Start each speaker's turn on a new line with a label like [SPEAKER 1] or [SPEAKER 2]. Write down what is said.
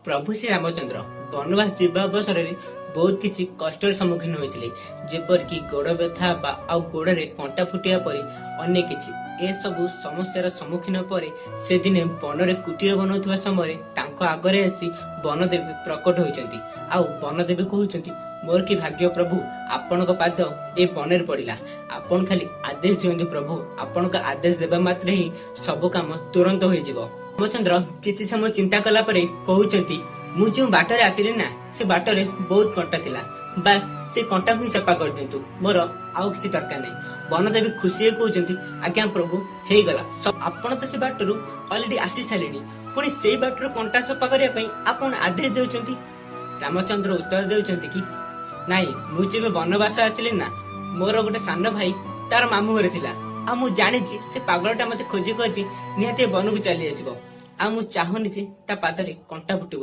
[SPEAKER 1] ପ୍ରଭୁ ଶ୍ରୀ ରାମଚନ୍ଦ୍ର ବନବାସ ଯିବା ଅବସରରେ ବହୁତ କିଛି କଷ୍ଟର ସମ୍ମୁଖୀନ ହୋଇଥିଲେ, ଯେପରିକି ଗୋଡ଼ ବ୍ୟଥା ବା ଆଉ ଗୋଡ଼ରେ କଣ୍ଟା ଫୁଟିବା ପରି ଅନେକ କିଛି। ଏସବୁ ସମସ୍ୟାର ସମ୍ମୁଖୀନ ପରେ ସେ ଦିନେ ବନରେ କୁଟୀର ବନାଉଥିବା ସମୟରେ ତାଙ୍କ ଆଗରେ ଆସି ବନଦେବୀ ପ୍ରକଟ ହୋଇଛନ୍ତି। ଆଉ ବନଦେବୀ କହୁଛନ୍ତି, "ମୋର କି ଭାଗ୍ୟ ପ୍ରଭୁ, ଆପଣଙ୍କ ପାଦ ଏ ବନରେ ପଡ଼ିଲା। ଆପଣ ଖାଲି ଆଦେଶ ଦିଅନ୍ତୁ ପ୍ରଭୁ, ଆପଣଙ୍କ ଆଦେଶ ଦେବା ମାତ୍ରେ ହିଁ ସବୁ କାମ ତୁରନ୍ତ ହୋଇଯିବ।" ରାମଚନ୍ଦ୍ର କିଛି ସମୟ ଚିନ୍ତା କଲା ପରେ କହୁଛନ୍ତି, "ମୁଁ ଯେଉଁ ବାଟରେ ଆସିଲି ନା, ସେ ବାଟରେ ବହୁତ କଣ୍ଟା ଥିଲା। ବାସ୍, ସେ କଣ୍ଟାକୁ ହିଁ ସଫା କରିଦିଅନ୍ତୁ, ମୋର ଆଉ କିଛି ଦରକାର ନାହିଁ।" ବନଦେବୀ ଖୁସି ହେଇ କହୁଛନ୍ତି, "ଆଜ୍ଞା ପ୍ରଭୁ, ହେଇଗଲା। ଆପଣ ତ ସେ ବାଟରୁ ଅଲରେଡି ଆସି ସାରିଲେଣି, ପୁଣି ସେଇ ବାଟରୁ କଣ୍ଟା ସଫା କରିବା ପାଇଁ ଆପଣ ଆଦେଶ ଦେଉଛନ୍ତି?" ରାମଚନ୍ଦ୍ର ଉତ୍ତର ଦେଉଛନ୍ତି କି, "ନାଇଁ, ମୁଁ ଯେବେ ବନବାସ ଆସିଲି ନା, ମୋର ଗୋଟେ ସାନ ଭାଇ ତାର ମାମୁଁ ଘରେ ଥିଲା। ଆଉ ମୁଁ ଜାଣିଛି ସେ ପାଗଳଟା ମତେ ଖୋଜି ଖୋଜି ନିହାତି ଏ ବନକୁ ଚାଲି ଆସିବ। ଆଉ ମୁଁ ଚାହୁଁନି ଯେ ତା ପାଦରେ କଣ୍ଟା ଫୁଟୁ ବୋଲି।"